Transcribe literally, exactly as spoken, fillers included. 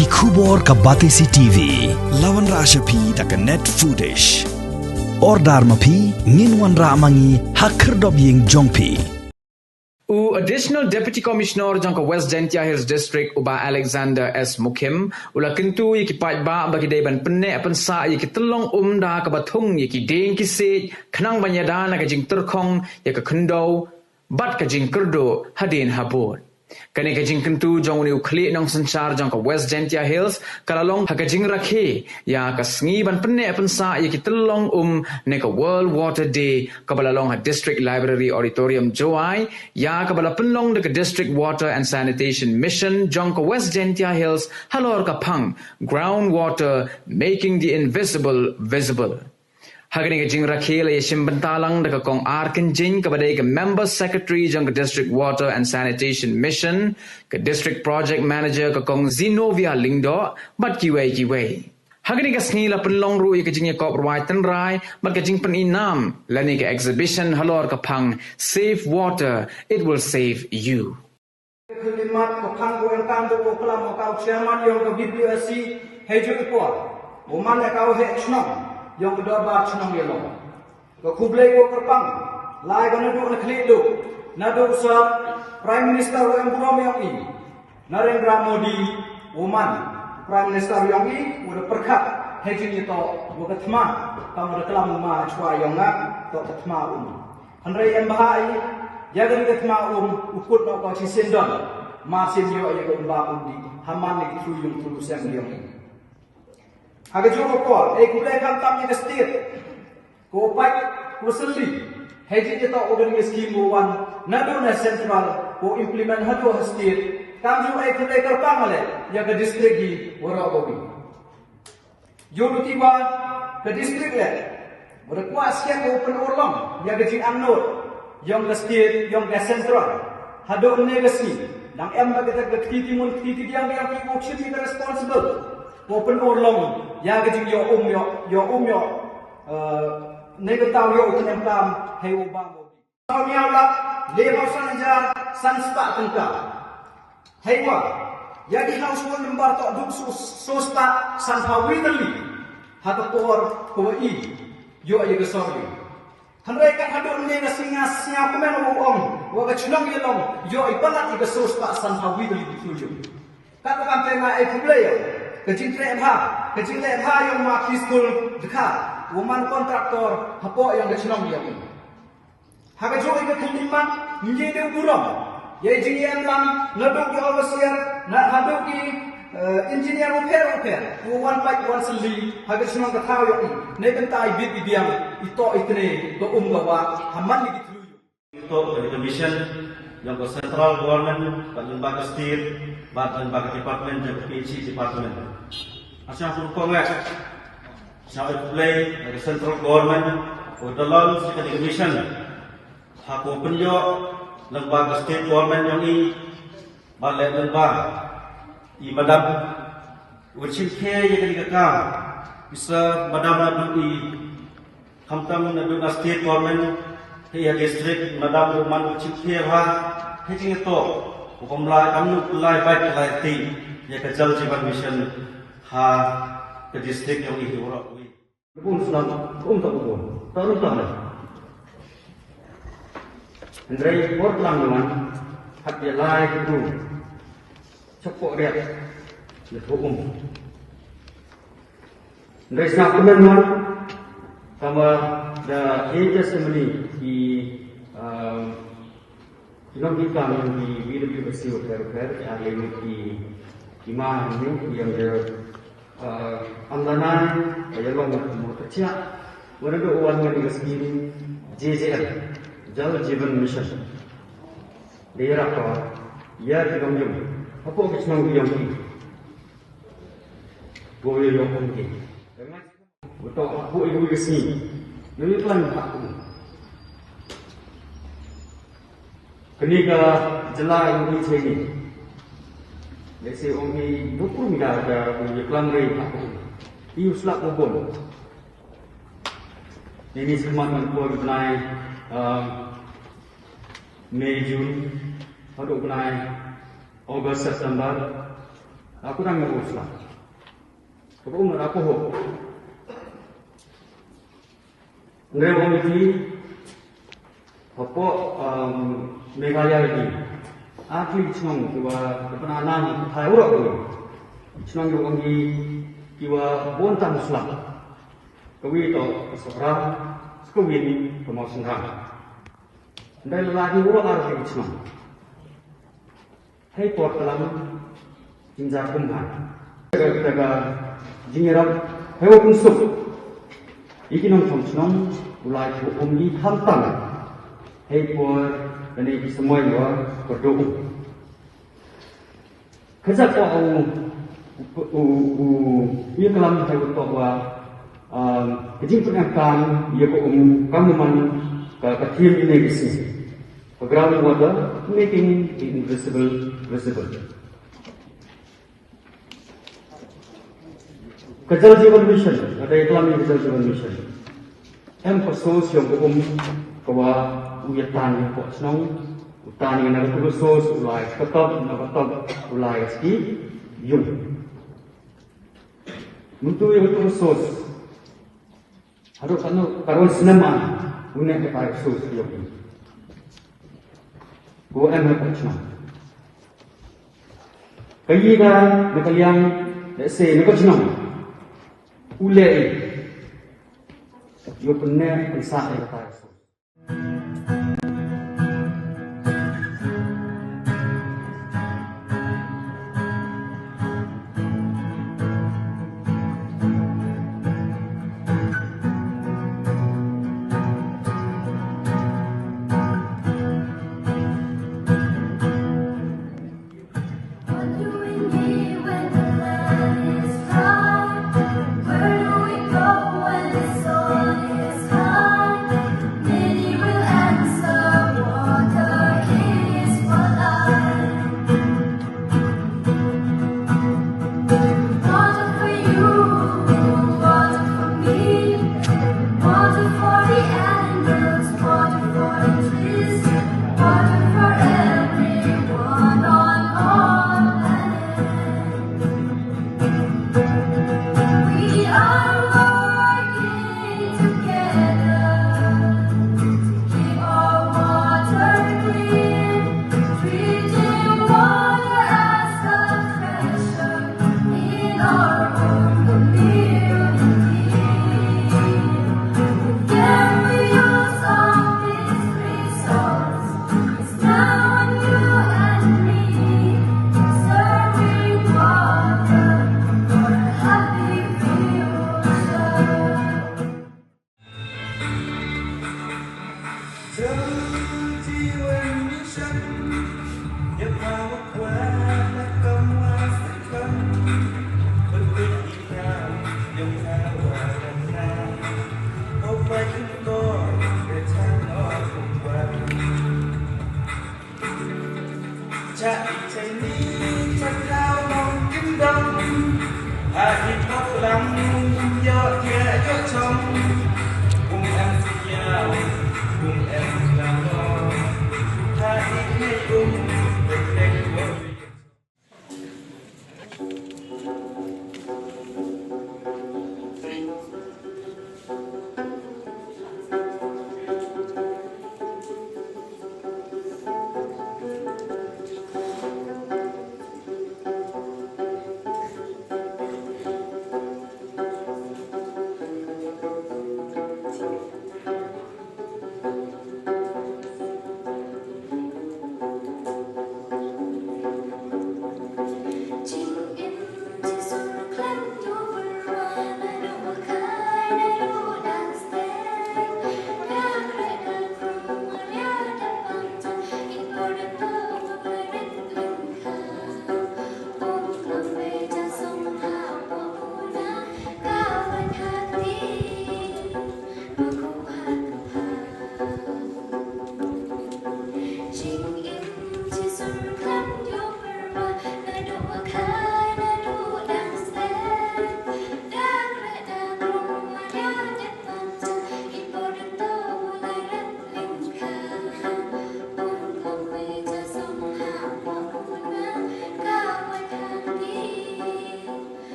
Ki khubor ka Batesi T V. La wanrah sha phi da ka Net Foodish. Order ma phi, ngin wanrah ma ngi ha khyrdop ïing jong phi. U Additional Deputy Commissioner jong ka West Jaintia Hills District, u Bah Alexander S Mukhim, u la kyntu ïa ki paidbah ba ki dei ban pynneh pynsah ïa ki tyllong um da kaba thung ïa ki dieng ki siej, khnang ban ïada na ka jingtyrkhong ïa ka khyndew bad ka jingkyrduh hadien habud. Kane ka jingkyntu jong une u khlieh nongsynshar jong ka West Jaintia Hills ka la long ha ka jingrakhe ïa ka sngi ban pynneh pynsah ïa ki tyllong um ne ka World Water Day, kaba la long ha District Library Auditorium, Jowai, ïa kaba la pynlong da ka District Water and Sanitation Mission jong ka West Jaintia Hills halor ka phang Groundwater, Making the Invisible Visible. Ha kane ka jingrakhe la ïashim bynta lang da ka Kong R Kynjing, kaba dei ka Member Secretary jong ka District Water and Sanitation Mission, ka District Project Manager ka Kong Zenobia Lyngdoh, bad kiwei kiwei. Ha kane ka sngi la pynlong ruh ïa ka jingïakop rwai tynrai bad ka jingpyni nam lane ka exhibition halor ka phang Save Water, It Will Save You. Ka khyllipmat ka phang, ko em kam, ko klam, ko chairman ïong ka B P S C, hei ju i por, u man ïa ka u heh chnong ïong ka dorbar chnong ïa long. Ka khublei ko kyrpang, lai ka naduh na khlieh duh, naduh sa Prime Minister u em burom ïong i Narendra Modi, u man Prime Minister ïong i u da pyrkhat hei jingïatoh wa ka thma, kam u da klam u ma chwa ïong nga, toh ka thma um. Hynrei em bha i, ïa kane ka thma um u kut noh ka chi sien don, mar sien ïoh ïa ka um ba um di, ha man ne ki thlu ïung thlu sem ïong i. Ha ka juh ka por, ei khublei khamtam ïa ka state, ko pait ko sylli hei jingïatoh wa kane ka scheme wa wan naduh na central, ko implement haduh ha state. Kam ju ei khublei kyrpang leh ïa ka district hi waroh kawi. Ïoh luti ba ka district leh wa da kwah skhem wa u pynurlong ïa ka jingangnud ïong ka state ïong ka central. Haduh ne ka sngi nang em ba ka kti timun kti tidiang ïa ki wa u chief ïa ka responsible wa u pynurlong ïa ka jingïoh um ïoh, ïoh um ïoh, eh, ne ka taw ïoh u tnem kam hei u bam. Saw hynñiew lak, le phew san hajar, san spah tyngka. Heiwa ïa ki household member toh duk so, so spah san phew wi tylli ha ka por ka wa i ïoh ïa ka sorkar. Hynrei kat haduh ne ka sngi nga sngewkmen u ong wa ka chnong ïa long ïoh i palat ïa ka so spah san phew wi tylli ki thlu ïung. Kat ka kam te nga ei khublei ïa ka jingtrei bha, ka jingleh bha ïong ma ki skul dkhar wa man contractor hapoh ïong ka chnong ïa long. Ha ka juh i ka khyllipmat ngi dei burom ïa i jingïalam naduh ki overseer, na haduh ki, eh, engineer u pher u pher u wan pait wan sylli ha ka chnong ka thaw ïong i. Ne bynta i bit i biang, i toh i trei ka um ka wah ha man ni ki thlu ïung. Toh ka mission ïong ka central government bad lyngba ka state bad lyngba ka department jong ka P H E department. Asha pun kongres Sa ïa khublei ïa ka central government, u da launch ïa ka mission ha ka pynïoh lyngba ka state government ïong i, bad leh lyngba i madam u chim khie ïa kane ka kam. Isa madam naduh i khamtam naduh na state government, ha i ha district madam u man u chim khie bha, ha i jingïatoh u kam lai, kam nu lai bait lai ti ïa ka Jal Jeevan Mission ha ka district ïong i hi waroh. Bun snem um ta bun ta ru ta ne. Hynrei por lang man hat ïa lai ki tu chapoh riat ïa tu um. Hynrei sngap kmen man kama da hi testimony ki, um, Ki nongkitkam jong ki V W S C u pher u pher, ki arlimet ki, ki ma hangne, ki ïong de, eh, Amlanai, ka ïalong mo ta chiah. Wa naduh u wan ngan ka scheme J J M, Jal Jeevan Mission. Da ïarap ïa ki nongïong hapoh ki chnong ki ïong ki. Ko ïa ïong ki. Betok hapoh ïa kawei ka sngi. Ngi plan ha. Kane ka jylla ïa ngi cheini. Lehse ong ngi bukrum ïa ka ïa klam rei ha. Ïa u slap u bun. Ngi sngewmat ngan poi bnai, um, May, June, haduh bnai August, September. Aku dang ngi sla. Kaba um ra poho. Nreu ong iti hapoh, um, Meghalaya iti. Ar tylli ki chnong kiwa, kiwa na nang thai urok ko. Chnong kiwa ong ki, kiwa bun tam slap. Kawi to ka Sohra, kawi ni ka Mawsynram. Ndai la ki urok ar tylli ki chnong. Hei por tlang jingjia kum ha. Ka, ka, ka jingjia ram hei wa kum suk. Iki nongchong chnong u lai ki um i khamtam. Hei por kane ki samoi wa perdu. Kajak wa u, u, u, u, i kalam hei wa tok wa, um, ka jingpynïap kam, ya ka um, kam man, ka, ka thim ine ki sngi. Ka ground water, making the invisible visible. Ka Jal Jeevan Mission, ka dei klam ka Jal Jeevan Mission. Em ka source yong ka um, ka wa u ya tan ya ko chnong, u tan ya na ka source u lai, ka top, na ka top u lai ski yung. Muntu ya ka source. Haduh kano, karon snem ma, une ka tai su su yoki. Ko em ha ka chnong. Ka yi da, na ka liang, let's say, na ka chnong. U le i. Yo pynne, pynsa e ka tai su.